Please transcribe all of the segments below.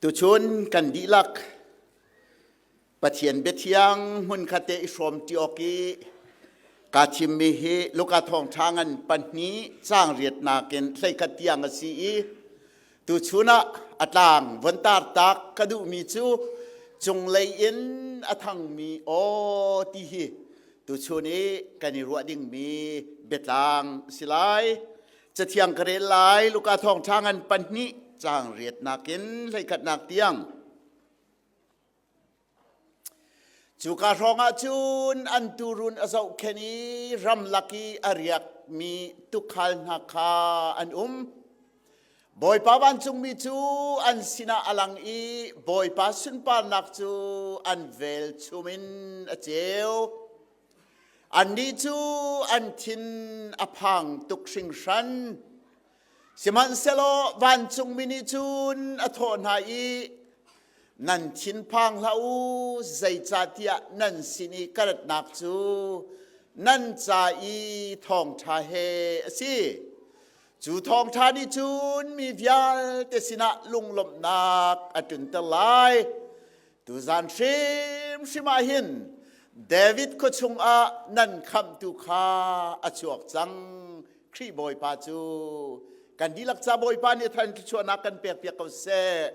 Tuchun kan dihlak Pathian biathiang hmunkhat te i hrawm ṭi awk i kaa thimmi hi Luka thawngṭha ngan pahnih caang riatnak in 11 tiang a si i tuchun ah a tlang von tar tak ka duhmi cu cunglei in a thangmi aw ti hi tuchun i kan i ruah dingmi biatlang a si lai. Cathiang ka rel lai Luka thawngṭha ngan pahnih caang riatnak in hleikhatnak tiang. Cuka hrawngah cun an tuurun a zohkhenh i ramlak i a riakmi tuukhal hna kha an um. Bawipa vancungmi cu an sinah a lang i Bawipa sunparnak cu an velchum in a ceu. Annih cu an thin a phang tuk hringhran. Sihmanhsehlaw vancungmi nih cun a thawh hna i, Nan thinphang hlah u, zeicahtiah nan sin i ka ratnak cu nan ca i thawngṭha he a si. Cu thawngṭha nih cun mi vialte sinah lunglawmhnak a tlunter lai. Tuzan hrimhrim ah hin David khua chungah nan khamhtu kha a chuak cang. Khrih Bawipa cu kan dihlak ca Bawipa nih than thluachuahnak kan pekpiak ko seh.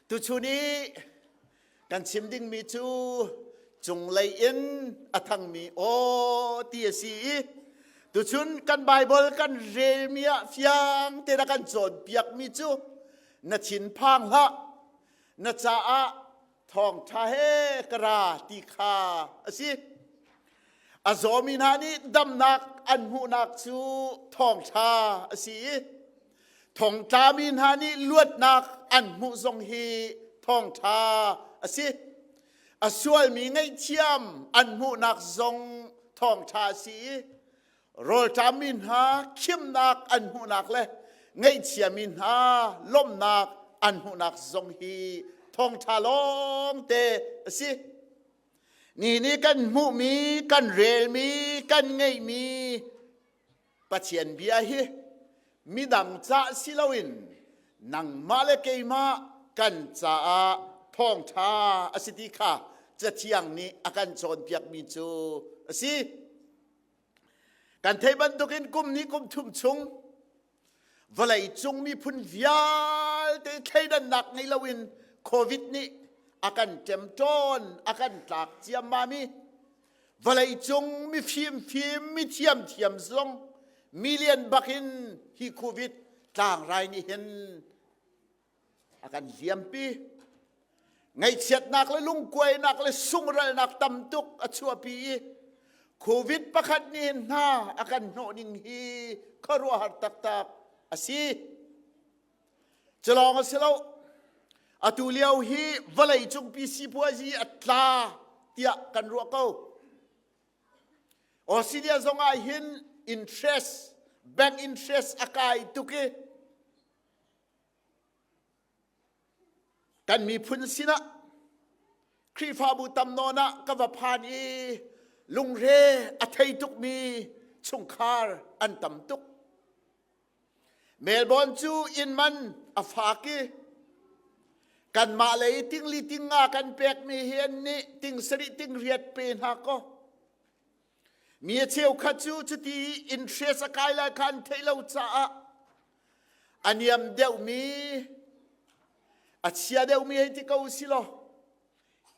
Tuchun i kan chim dingmi cu cunglei in a thangmi aw ti a si i tuchun kan Bible kan relmi ah fiang tein a kan cawnpiakmi cu na thinphang hlah na caah thawngṭha he ka ra ti kha a si a zawmi hna nih damnak an hmuhnak cu thawngṭha a si i thongtlami hna nih luatnak an hmuh zong hi thawngṭha a si a sualmi ngaihthiam an hmuhnak zong thawngṭha a si i rawlṭammi hna khimnak an hmuhnak le ngaihchiami hna lawmhnak an hmuhnak zong hi thawngṭha lawngte a si. Ni nih kan hmuhmi, kan relmi, kan ngeihmi Pathian bia hi midang cah si loin nangmah le keimah kan caah thawngṭha a si ti kha Cathiang nih a kan cawnpiakmi cu a si. Kan theih bantukin kum nih kum thum chung vawlei cung miphun vialte thleidannak ngei loin COVID nih a kan ṭemṭawn, a kan tlak ciammam i vawlei cung mifimfim, mithiam thiam zong million bakin hi COVID tlangrai nih hin a kan hliampi. Ngaihchiatnak le lungkuainak le sungralnak tam tuk a chuahpi i COVID pakhat nih hin hna a kan hnawh ning hi khuaruahhar taktak a si. Culawng a si lo. Atu lio hi vawlei cungpi sipuazi a tla tiah kan ruah ko. Australia zong ah hin interest, bank interest a kai tuk i Kan miphun sinah Khrihfabu tam nawn ah ka va phan i lungre a thei tukmi chungkhar an tam tuk. Melbourne cu inn man a fak i kanmah lei tingli tinga kan pekmi hi an nih ting sarih ting riat pe hna kaw mi a cheukhat cu cuti interest a kai lai kha an theih lo caah A niam deuhmi, a chia deuhmi hei ti ko si law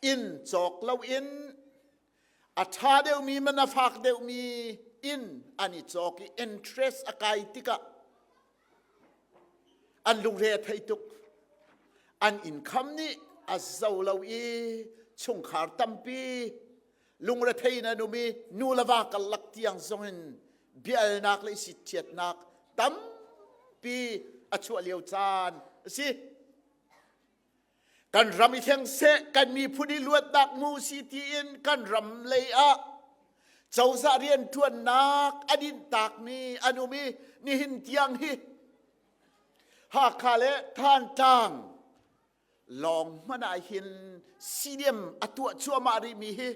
inn cawk loin a ṭha deuhmi man a fak deuhmi inn an i cawk i interest a kai tikah an lungre a thei tuk. An income nih a zo lo i chungkhar tampi lungrethei in an um i nu le va karlak tiang zong in biaalnak le sitchiatnak tampi a chuah lio caan a si. Kan ram i thleng seh, kan miphun i luatnak mu si tiin kan ram lei ah cozah rianṭuannak a dinhtakmi an um i nihin tiang hi Hakha le Thantlang lawng hmanh ah hin CDM a tuah cuahmah rihmi hi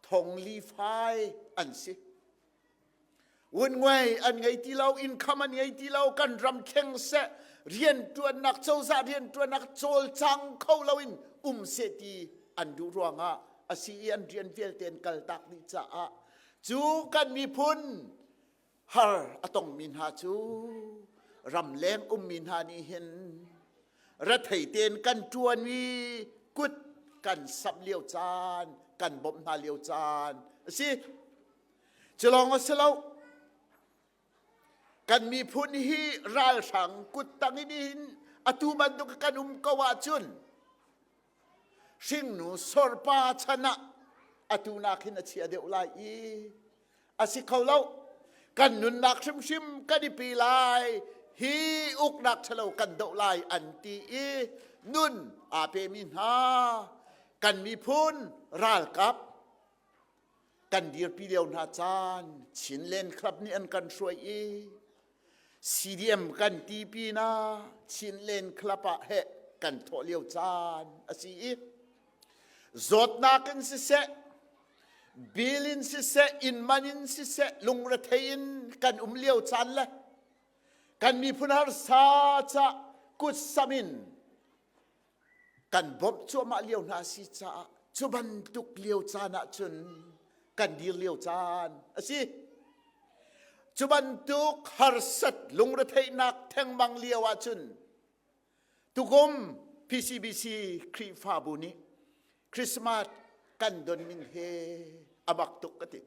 thong li fai an si. Wun nguai an ngei ti lo, income an ngei ti lo, kan ram thleng seh. Rianṭuannak cozah rianṭuannak cawlcang kho loin um seh ti an duh ruangah a si i an rian vialte an kaltak dih caah cu kan miphun har a tongmi hna cu ramleng ummi hna nih hin rethei tein kan ṭuanmi kut kan samh lio caan kan bawmh hna lio caan a si. Cu lawng a si lo. Kan miphun hi ralhrang kuttang in hin atu bantuk kan um ko ahcun hringnu sorpa chan ah atu nak hin a chia deuh lai i a si kho lo. Kan nunnak hrimhrim kan i pi lai hi uknak ṭhalo kan doh lai an ti i nun aa pemi hna kan miphun ralkap Kan dirpi lio hna caan Chinland Club nih an kan hruai i CDM kan ti pinah Chinland Club ah heh kan thawh lio caan a si i zawtnak in siseh bill in siseh inn man in siseh lungrethei in kan um lio caan le kan miphun harsa ca kutsam in Kan bawmh cuahmah lio hna si caah cu bantuk lio caan ah cun kan dir lio caan a si. Cu bantuk harsat lungretheihnak thengmang lio ah cun tukum PCBC Khrihfabu nih Christmas kan don ning he a bak tuk ka ti.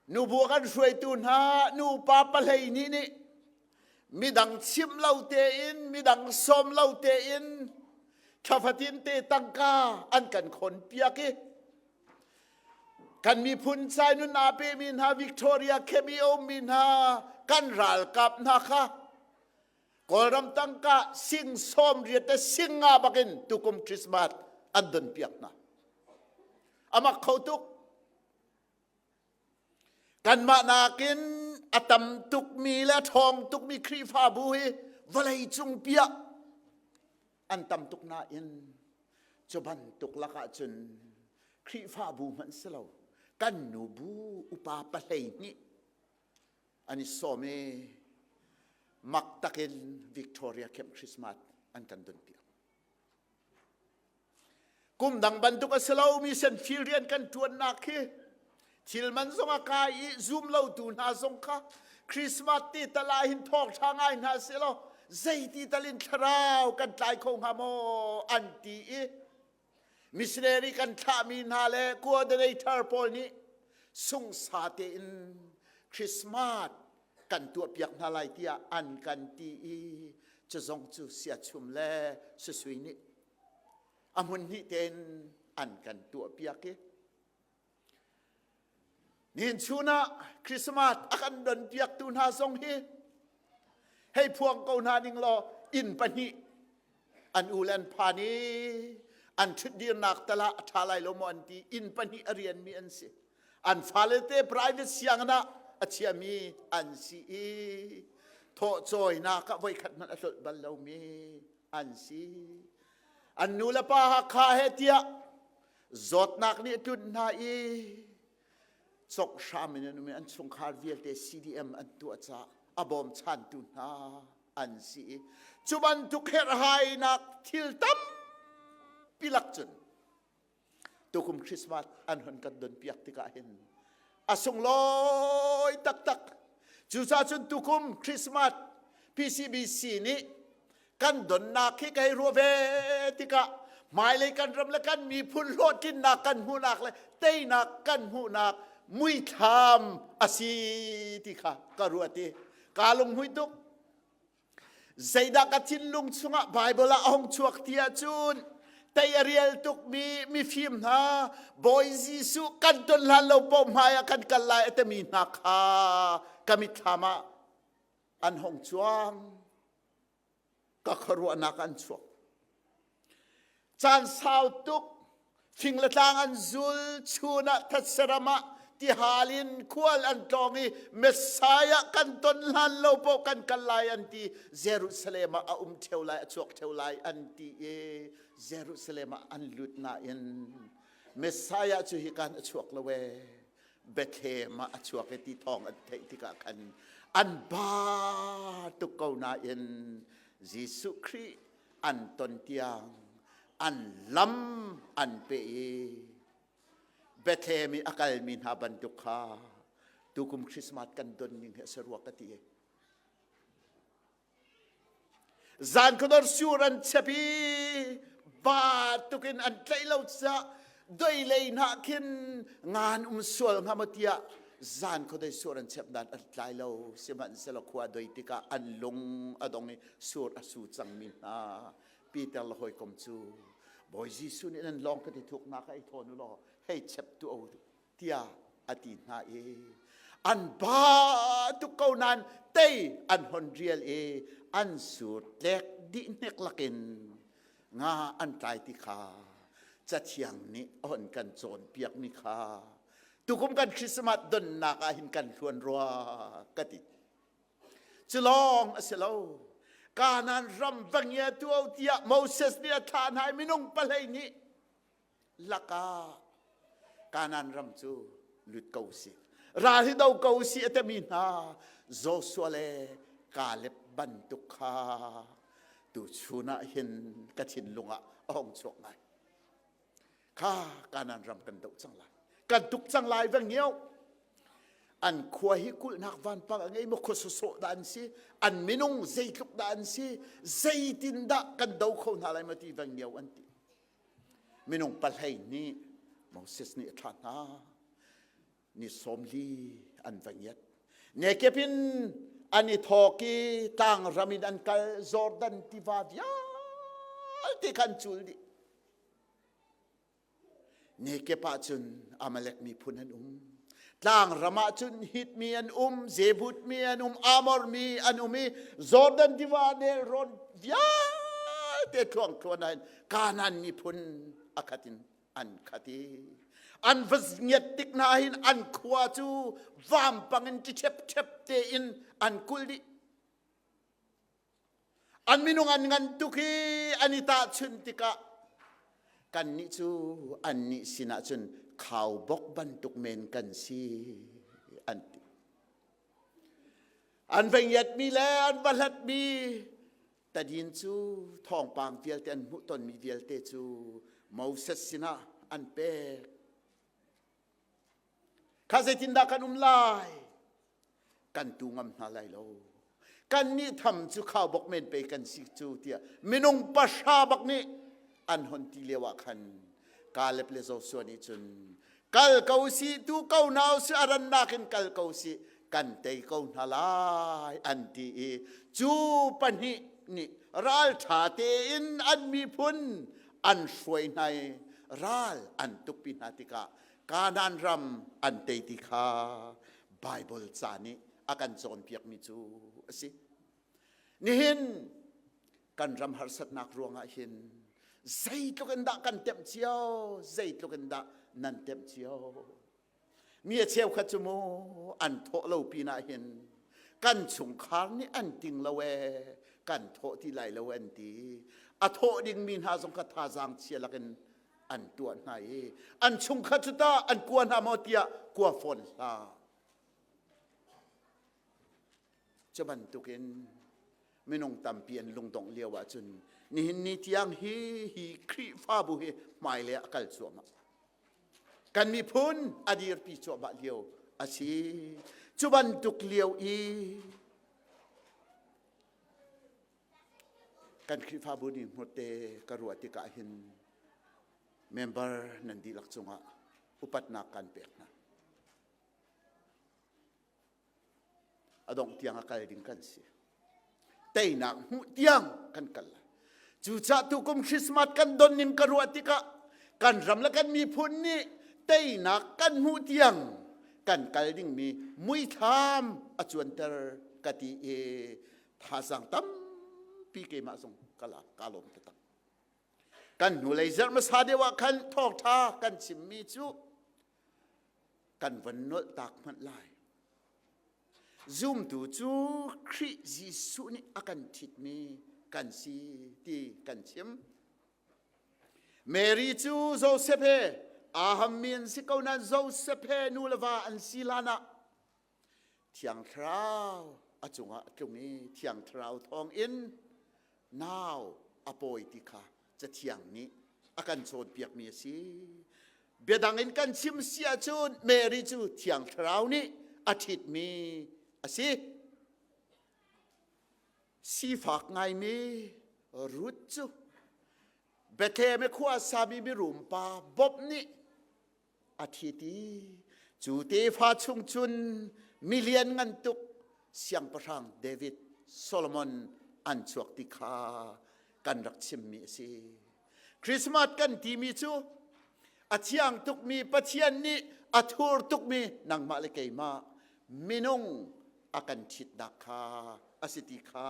Nubu kan hruaitu hna nupa pahlei nih nih midang chimh lo tein midang sawm lo tein thlafatin te tangka an kan khon piak i kan miphun cai nun aa pemi hna Victoria Kemi a ummi hna kan ralkap hna kha Kawlram tangka sing sawm riat le sing nga bakin tukum Christmas an don piak hna. Amak kho tuk. Kanmah nakin a tam tukmi le a ṭhawng tukmi Khrihfabu hi vawlei cung piah an tam tuk nain cu bantuk lakah cun Khrihfabu hmanh si lo kan nubu upa pahlei nih an i sawm i mak takin Victoria Camp Christmas an kan donpiak. Kum dang bantuk a si lomi senfil rian kan ṭuannak hi thil man zong a kai i zum lotu hna zong kha Christmas ti tal ah hin thawngṭha ngai hna seh law zeiti tal in thlarau kan tlai kho hnga maw an ti i missionary kan thlahmi hna le coordinator pawl nih sungsa tein Christmas kan tuahpiak hna lai tiah an kan ti i cu zong cu siachum le susui nih a hmun hnih tein an kan tuahpiak i nihin chun ah Christmas a kan donpiaktu hna zong hi hei phuang ko hna ning law inn pahnih an u le an phan i an ṭhutdirnak tal ah a ṭha lai lo maw an ti inn pahnih a rianmi an si an fale te private sianginn ah a chiami an si i thawhcawinak ah voikhat hmanh a tlolh bal lomi an si an nu le pa Hakha he tiah zawtnak nih a tlunh hna i cok hram in an um i an chungkhar vialte CDM an tuah caah a bawmchantu hna an si i cu bantuk herhhainak thil tampi lak cun tukum Christmas an hun kan don piak tikah hin a sunglawi taktak cucaah cun tukum Christmas PCBC nih kan donnak hi kai ruah ve tikah hmailei kan ram le kan miphun hlawhtlinnak kan hmuhnak le teinak kan hmuhnak muithlam a si ti kha ka ruat i kaa lunghmuih tuk Zeidah ka thinlung chungah Baibal ah a hung chuak ti ahcun tei a rial tukmi mifim hna Bawi Jesuh kan ton hlan lo paoh hmai ah kan kal lai a timi hna kha ka mitthlam ah an hung cuang. Ka khuaruahnak an chuak. Caan sau tuk fing le tlang an zul chun ah thatseram ah tihal in khual an tlawng i Messiah kan ton hlan lo paoh kan kal lai an ti Jerusalem ah a um ṭheo lai a chuak ṭheo lai an ti i Jerusalem ah an lut nain Messiah cu hikan a chuak lo ee Bethlehem ah a chuak i ti thawng an theih tikah khan. An ba tuk ko nain Jesuh Khrih an ton tiang an lam an pe i Bethlehem i a kalmi hna bantuk kha tukum Christmas kan don ning hi a si rua ka ti. Zan khuador sur an chep i ba tukin an tlaih lo caah doi lei hna khin ngan um sual hnga maw tiah zan khuadei sur an chep dan an tlai lo sihmanhsehlaw khua doi tikah an lung a dong i sur a su cangmi hna Peter le hawikom cu Bawi Jesuh nih nan lawng ka ti thuknak ah i thawn u law hei chep tu o tiah a ti hna i an ba tuk ko nain tei an hon rial i an sur tlek dih hnek lakin nga an tlai ti kha cathiang nih a hon kan cawnpiak mi kha tukum kan Christmas donnak ah hin kan hluan rua ka ti. Cu lawng a si lo. Kanaan ram va ngia tuau tiah Moses nih a thlah hna i minung pahlei nih lakah Kanaan ram cu lut ko si ral hi do ko si a timi hna Joshua le Caleb bantuk kha tu chun ah hin ka thinlung ah a hong chuak ngai kha Kanaan ram kan doh cang lai kan tuk cang lai va ngiau an khua hi kulhnak vanpang a ngei maw khua sawsawh dah an si an minung zeitluk dah an si zeitin dah kan do kho hna lai maw ti va ngiau an ti Minung pahlei nih Moses nih a thlah hna. Ni 40 an va ngiat. Nekep in an i thawk i tlangram in an kal Jordan tiva vialte kha an cul dih. Nekep ah cun Amalek miphun an um. Tlangram ah cun Hit mi an um, Jebut mi an um, Amor mi an um i Jordan tiva nelrawn vialte thluangthluan ah hin Kanaan miphun a khat in an khat i an va ngiat tik hna hin an khua cu vampang in ṭiṭhepṭhep tein an kulh dih. An minung an ngan tuk i an i tahchunh tikah kannih cu annih sinah cun khaubawk bantuk men kan si an ti. An va ngiatmi le an va hlatmi tadin cu thawngpang vialte an hmuh tonmi vialte cu Moses sinah an pek. Kha zeitindah kan um lai? Kan tu ngam hna lai lo. Kannih tham cu khaubawk men pei kan si cu tiah minung pahra bak nih an hon ti lio ah khan Kaleb le Joshua nih cun kal ko si tu ko hna usih a rannak in kal ko si kan tei ko hna lai an ti i cu pahnih nih ralṭha tein an miphun an hruai hna i ral an tukpi hna tikah Kanaan ram an tei ti kha Baibal ca nih a kan cawnpiakmi cu a si. Nihin kan ram harsatnak ruangah hin zeitluk in dah kan temh cio, zeitluk in dah nan temh cio. Mi a cheukhat cu mu an thawh lo pinah hin kan chungkhar nih an ting lo ee kan thawh ti lai lo an ti. A thawh dingmi hna zong kha thazaang chia lakin an tuah hna i an chungkhat cu tah an kua hna maw tiah kua fawn hlah. Cu bantukin minung tampi an lungdongh lio ahcun nihin ni tiang hi hi Khrihfabu hi hmailei ah a kal cuahmah. Kan miphun a dirpi cuahmah lio a si. Cu bantuk lio i Kan Khrihfabu nih hmurte ka ruah tikah hin member nan dihlak cungah upatnak kan pek hna. A dongh tiang a kal ding kan si. Teinak hmuh tiang kan kal lai. Cucaah tukum Christmas kan don ning ka ruah tikah kan ram le kan miphun nih teinak kan hmuh tiang kan kal dingmi muithlam a cuanter ka ti i Thazaang tampi keimah zong ka lak ka lawm taktak. Kan hnulei zarh hmasa deuh ah khan thawngṭha kan chimmi cu kan von nolh tak hmanh lai. Zumtu cu Khrih Jesuh nih a kan ṭhitmi kan si ti kan chim. Mary cu Joseph he aa hammi an si ko nain Joseph he nu le va an si hlan ah Thiang Thlarau. a cungah a tlung i Thiang Thlarau thawngin nau a pawi ti kha Cathiang nih a kan cawnpiakmi a si. Biadang in kan chim si ahcun Mary cu Thiang Thlarau nih a ṭhitmi a si. Sifak ngaimi Ruth cu Bethlehem i khua sami mirum pa Bob nih a ṭhit i cu tefa chung cun milian ngan tuk siangpahrang David Solomon an chuak ti kha kan rak chimmi a si. Christmas kan timi cu a thiang tukmi Pathian nih a thur tukmi nangmah le keimah minung a kan ṭhitnak kha a si ti kha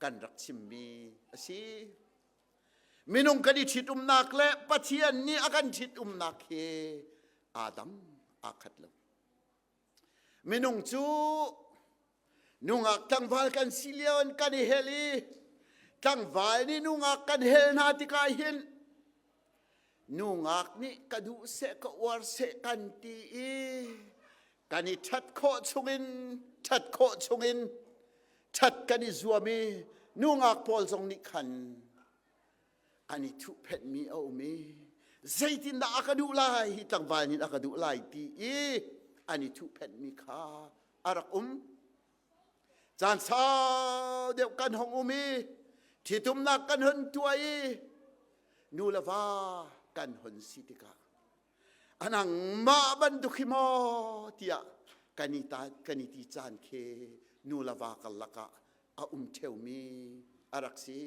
kan rak chimmi a si. Minung kan i ṭhitumnak le Pathian nih a kan ṭhitumnak hi aa dang aa khat lo. Minung cu nungak tlangval kan si lio in kan i hel i tlangval nih nungak kan hel hna tikah hin nungak nih ka duh seh ka uar seh kan ti i kan i ṭhat khawh chungin ṭhat khawh chungin ṭhat kan i zuam i nungak pawl zong nih khan an i thuhphenhmi a um i zeitindah a ka duh lai hi tlangval nih a ka duh lai ti i an i thuhphenhmi kha a rak um caan sau deuh kan hong um i ṭhitumnak kan hun tuah i nu le va kan hun si tikah anangmah bantuk hi maw tiah kan i ta kan i ti caan khi nu le va karlak ah a um ṭheumi a rak si.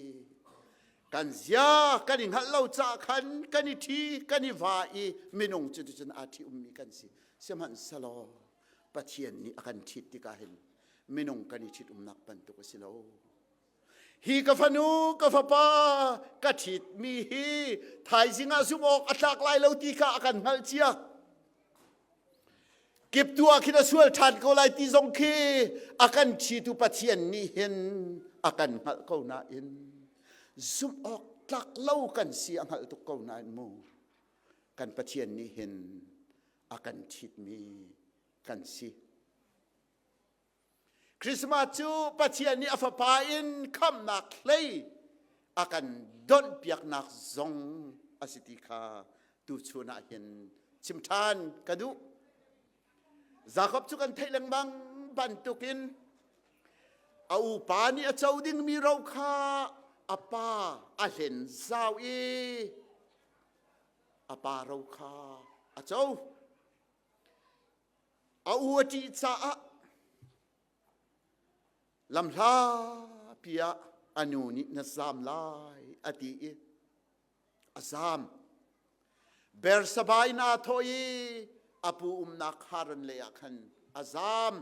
Kan zia kan i hngalh lo caah khan kan i ṭhi kan i va i minung cu cun aa ṭhi ummi kan si. Sihmanhsehlaw Pathian nih a kan ṭhit tikah hin minung kan i ṭhit umnak bantuk a si lo. Hi ka fanu ka fapa ka ṭhitmi hi thaizing ah zumh awk a tlak lai lo ti kha a kan hngalh cia. Kiptu ah khin a sual ṭhan ko lai ti zong khi a kan ṭhitu Pathian nih hin a kan hngalh ko nain zumh awk tlak lo kan si a hngalh tuk ko nain mu kan Pathian nih hin a kan ṭhitmi kan si. Christmas cu Pathian nih a fapa in khamhnak hlei a kan donhpiaknak zong a si ti kha tuchun ah hin chim ṭhan ka duh. Jakob cu kan theih lengmang bantukin a upa nih a co dingmi ro kha a pa a hlen zau i a pa ro kha a co. A u a ṭih caah lamhlapi ah a nu nih na zaam lai a ti i a zaam. Bersaba in aa thawh i a pu umnak Haran lei ah khan a zaam.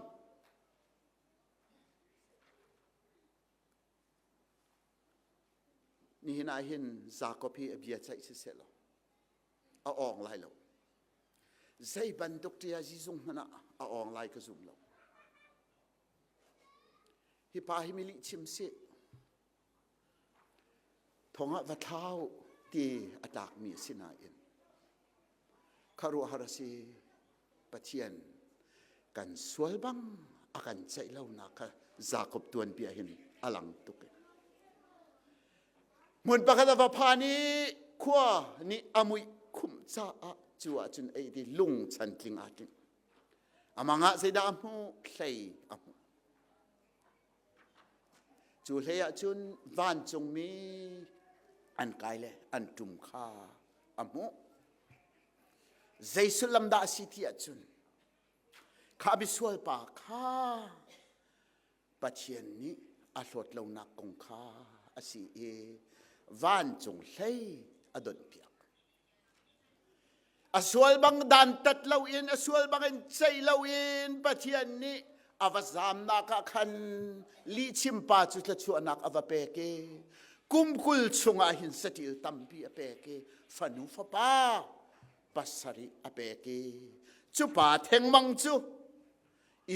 Nihin ah hin Jakob hi a bia ceih siseh law a awng lai lo. Zei bantuk ṭia zizung hmanh ah a awng lai ka zum lo. Hi pa hi mi lihchim si. Thong ah va thlau ti a tlakmi a si nain khuaruahhar a si. Pathian kan sual bang a kan ceih lonak kha Jakob tuanbia hin a lang tuk. Hmun pakhat a va phan i khua nih a muih khumh caah cu ahcun ei ti lung chantling aa timh. A mang ah zeidah a hmuh? Hlei a hmuh. Cu hlei ahcun vancungmi an kai le an ṭum kha a hmuh. Zei sullam dah a si ti ahcun kha misual pa kha Pathian nih a hlawt lonak kong kha a si i vancung hlei a donhpiak. A sual bang dantat loin a sual bangin ceih loin Pathian nih a va zamnak ah khan lihchim pa cu thluachuahnak a va pek i kum 20 chungah hin saṭil tampi a pek i fanu fapa pasarih a pek i cu pa thengmang cu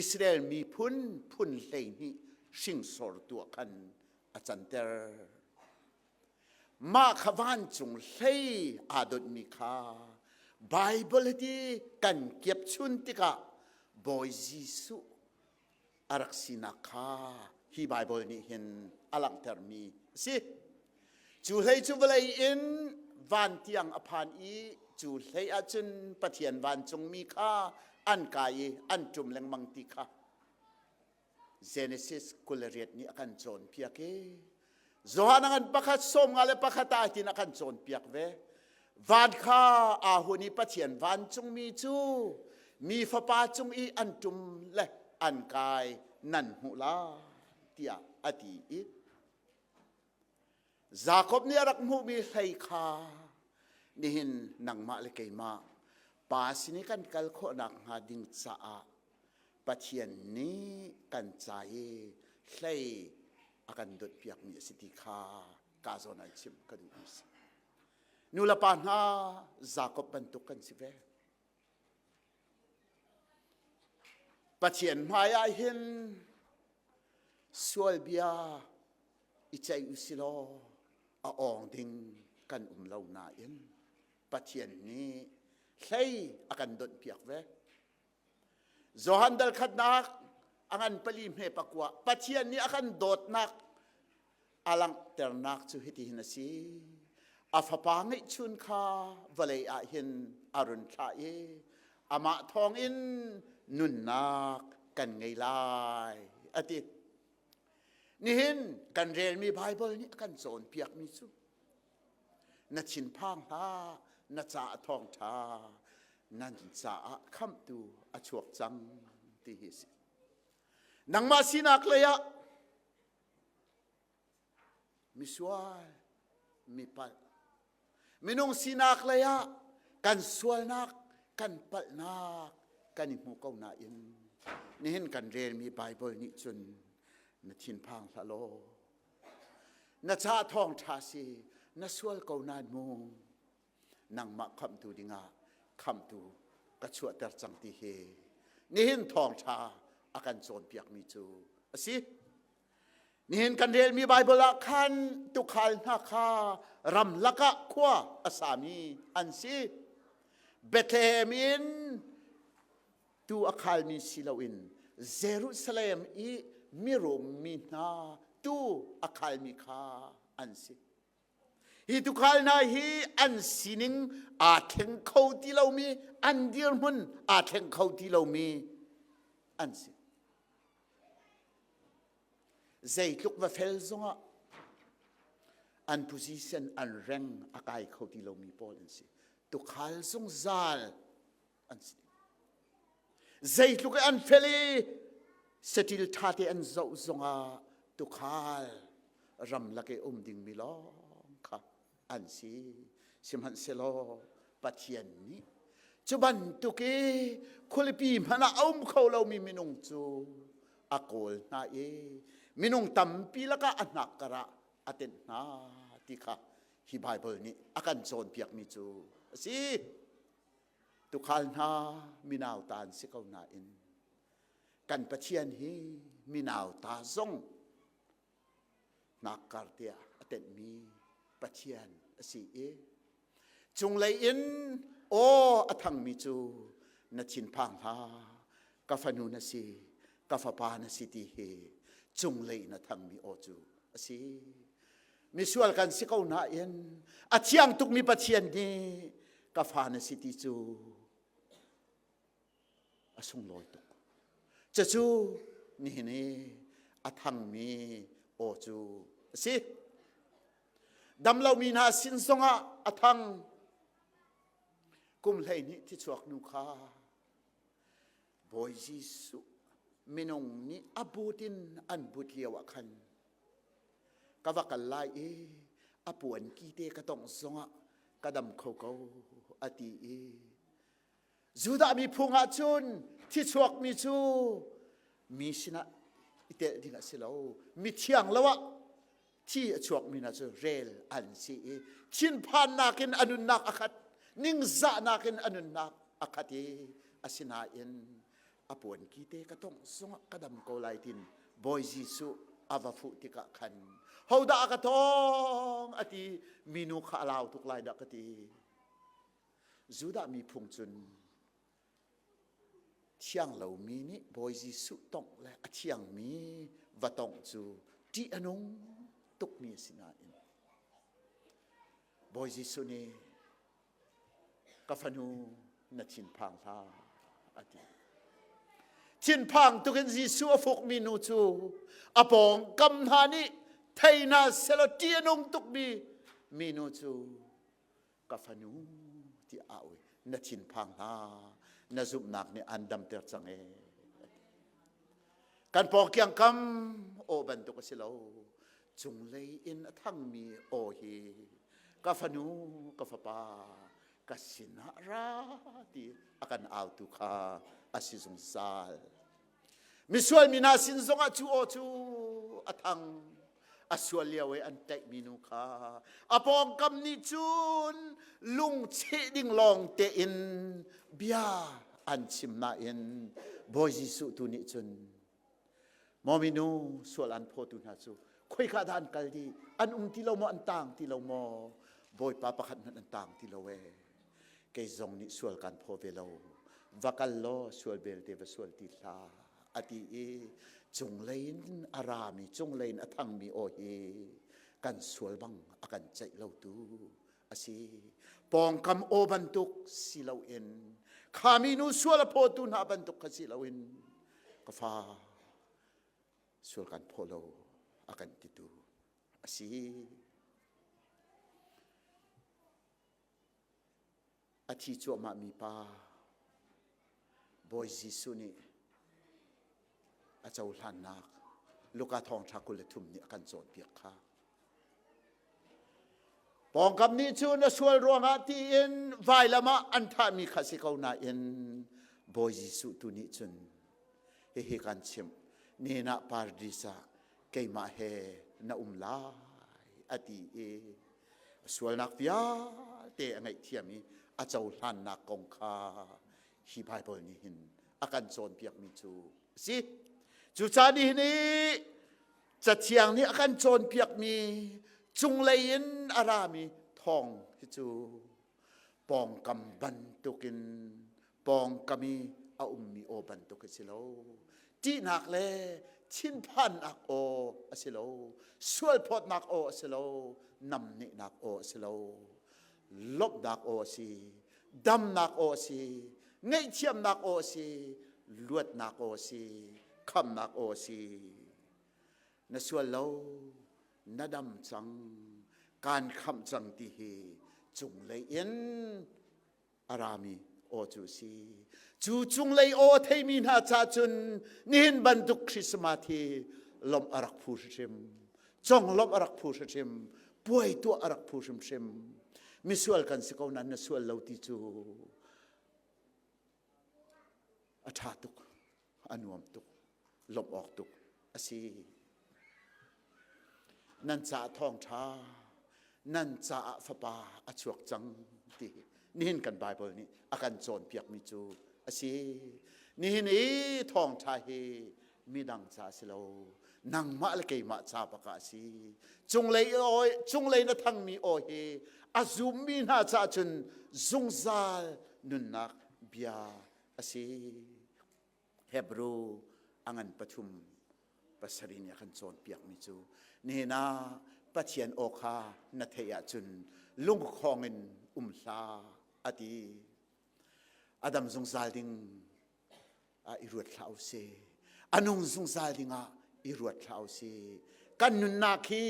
Israel miphun phun 12 hringsortu ah khan a canter. Mah kha vancung hlei aa donhmi kha Baibal ti kan kiap chun tikah Bawi Jesuh. a rak sinak kha hi Baibal nih hin a langhtermi a si. Cu hlei cu vawlei in van tiang a phan i cu hlei ahcun Pathian vancungmi kha an kai i an ṭum lengmang ti kha Genesis 28 nih a kan cawnpiak i Johan a ngan pakhat 51 ah tin a kan cawnpiak ve. Van kha aa hun i Pathian vancungmi cu mi fapa cung i an ṭum le an kai nan hmuh lai tiah a ti i Jakob nih a rak hmuhmi hlei kha nihin nangmah le keimah pa sin i kan kal khawhnak hnga ding caah Pathian nih kan ca i hlei a kan donhpiakmi a si ti kha ka zawn an chimh ka duhmi a si. Nu le pa hna Jakob bantuk kan si ve. Pathian hmai ah hin sual bia i ceih u si law a awng ding kan um lo nain Pathian nih hlei a kan donhpiak ve. Johan dal khatnak a ngan pali hme pakua Pathian nih a kan dawtnak a langhternak cu hitihin a si. A fapa ngeihchun kha vawlei ah hin a run thlah i amah thawngin nunnak kan ngei lai a ti. Nihin kan relmi Baibal nih a kan cawnpiakmi cu na thinphang hlah na caah thawngṭha nan caah khamhtu a chuak cang ti hi a si. Nangmah sinak lei ah misual mipalh minung sinak lei ah kan sualnak kan palhnak kan i hmu ko nain nihin kan relmi Baibal nih cun na thinphang hlah law na ca thawngṭha si na sual ko nain mu nangmah khamhtu dingah khamhtu ka chuahter cang ti hi nihin thawngṭha a kan cawnpiakmi cu a si. Nihin kan relmi Baibal ah khan tuukhal hna kha ramlak ah khua a sami an si. Bethlehem in tuu a khalmi si loin Jerusalem i mirum mi hna tuu a khalmi kha an si. Hi tuukhal hna hi an sining aa thleng kho ti lomi, an dirhmun aa thleng kho ti lomi an si. Zeitluk va fel zongah an position an reng a kai kho ti lomi pawl an si. Tukhal zungzal an si. Zeitluk i an fel i saṭil ṭhate an zoh zongah tukhal ramlak i um dingmi lawng kha an si. Sihmanhsehlaw Pathian nih cu bantuk i khualipi hmanh ah a um kho lomi minung cu a kawl hna i minung tampi lakah a hnak karah a tenh hna ti kha hi Baibal nih a kan cawnpiakmi cu a si. Tukhal hna minauta an si ko nain kan Pathian hi minauta zong hnakkar tiah a tenhmi Pathian a si i cunglei in aw a thangmi cu na thinphang hlah ka fanu na si ka fapa na si ti hi cunglei in a thangmi aw cu a si misual kan si ko nain a thiang tukmi Pathian nih ka fa na si ti cu a sunglawi tuk. Cucu nihin i a thangmi aw cu a si. Damlomi hna sin zongah a thang. Kum 12 thichuak nu kha Bawi Jesuh minung nih a but in an but lio ah khan ka va kal lai i a puan ki te ka tongh zongah ka dam kho ko a ti i Judah mi phung ah cun thichuakmi cu mi sinah i telh ding a si lo. Mithiang lo ah thi a chuakmi hna cu rel an si i thinphannak in a nunnak a khat, ningzahnak in a nunnak a khat i asinain a puanki te ka tongh zongah ka dam ko lai tin Bawi Jesuh a va fuh tikah khan hodah a ka tawng a ti minu kha a lau tuk lai dah ka ti. Judah miphung cun. Thiang lomi nih Bawi Jesuh tongh le a thiangmi va tongh cu ṭih a nung tukmi a si nain Bawi Jesuh nih ka fanu na thinphang hlah a ti. Thinphang tukin Jesuh a fukmi nu cu a pawngkam hna nih thei hna selaw ṭih a nung tukmi minu cu ka fanu ti a au na thinphang hlah na zumhnak nih an damter cang e kan pawngkiang kam aw bantuk a si lo cunglei in a thangmi aw hi ka fanu ka fapa ka sinah ra ti a kan autu kha a si zungzal Misual mi hna sin zongah cu aw cu a thang. A sual lio i an tlaihmi nu kha a pawngkam nih cun lungcheh ding lawng tein bia an chim nain Bawi Jesuh tu nih cun maw minu sual an phawtu hna cu khoika dah an kal dih an um ti lo maw an tang ti lo maw Bawipa pakhat hmanh an tang ti lo ee kei zong nih sual kan phaw ve lo va kal law sual belte va sual ti hlah a ti i cunglei in a rami cunglei in a thangmi aw hi kan sual bang a kan ceih lotu a si pawngkam aw bantuk si loin khami nu sual a phawtu hna bantuk kha si loin ka fa sual kan phaw lo a kan titu a si. A thi cuahmahmi pa Bawi Jesuh nih a cohlannak Luka thawngṭha 23 nih a kan cawnpiak kha. Pawngkam nih cun a sual ruangah tiin vailam ah an thahmi kha si ko nain Bawi Jesuh tu nih cun hihi kan chimh nina paradis ah keimah he na um lai a ti i sualnak vialte a ngaihthiam i a cohlannak kong kha hi Baibal nih hin a kan cawnpiakmi cu a si. Cucaah nihin i Cathiang nih a kan cawnpiakmi cunglei in a rami thawng hi cu pawngkam bantukin pawngkam i a ummi aw bantuk a si lo. Ṭihnak le thinphannak aw a si lo. Sualphawtnak aw a si lo. Namnehnak aw a si lo. Lawmhnak aw a si. Damnak aw a si. Ngaihthiamnak aw a si. Luatnak aw a si. Khamnak aw a si. Na sual lo, na dam cang, kaan khamh cang ti hi cunglei in a rami aw cu a si. Cu cunglei aw a theimi hna ca cun nihin bantuk Christmas hi lawmh a rak phu hrimhrim. Conglawmh a rak phu hrimhrim. Puai tuah a rak phu hrimhrim. Misual kan si ko nain na sual lo ti cu a ṭha tuk, a nuam tuk, lawmh awk tuk a si. Nan caah thawngṭha, nan caah fapa a chuak cang ti nihin kan Baibal nih a kan cawnpiakmi cu a si. Nihin i thawngṭha hi midang ca a si lo, nangmah le keimah ca bak ah a si. Cunglei aw, cunglei na thangmi aw hi a zummi hna caah cun zungzal nunnak bia a si. Hebrew a ngan pathum pasarih nih a kan cawnpiakmi cu nihin ah Pathian aw kha na theih ahcun lungkhong in um hlah a ti. A dam zungzal ding ah i ruat hlah u sih. A nung zungzal ding ah i ruat hlah u sih. Kan nunnak hi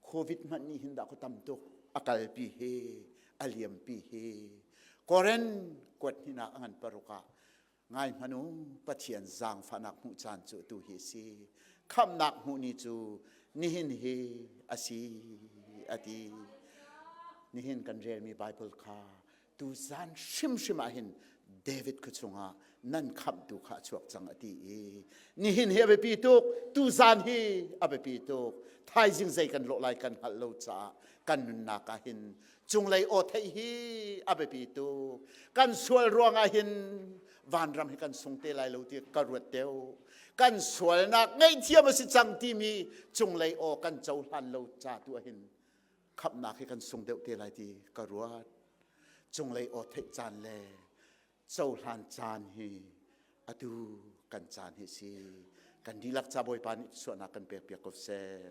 Covid hmanh nih hin dah ku tam tuk a kalpi hi a liampi hi Koren kuat hnihnak a ngan paruk ah ngai hmanh u Pathian zaangfahnak hmuh caan cu tu hi a si khamhnak hmuh ni cu nihin hi a si a ti nihin kan relmi Bible kha tuzan hrimhrim ah hin David khu chungah nan khamhtu kha a chuak cang a ti i nihin hi a biapi tuk tuzan hi a biapi tuk thaizing zei kan lawh lai kan hngalh lo caah kan nunnak ah hin cunglei aw theih hi a biapi tuk kan sual ruangah hin vanram hi kan sung te lai lo ti ka ruat deuh kan sualnak ngaihthiam a si cang timi cunglei aw kan cohlan lo ca tu ah hin khamhnak hi kan sung deuh te lai ti ka ruat cunglei aw theih caan le. Cohlan caan hi atu kan caan hi si. Kan dihlak ca Bawipa nih suahnak kan pek piak ko seh.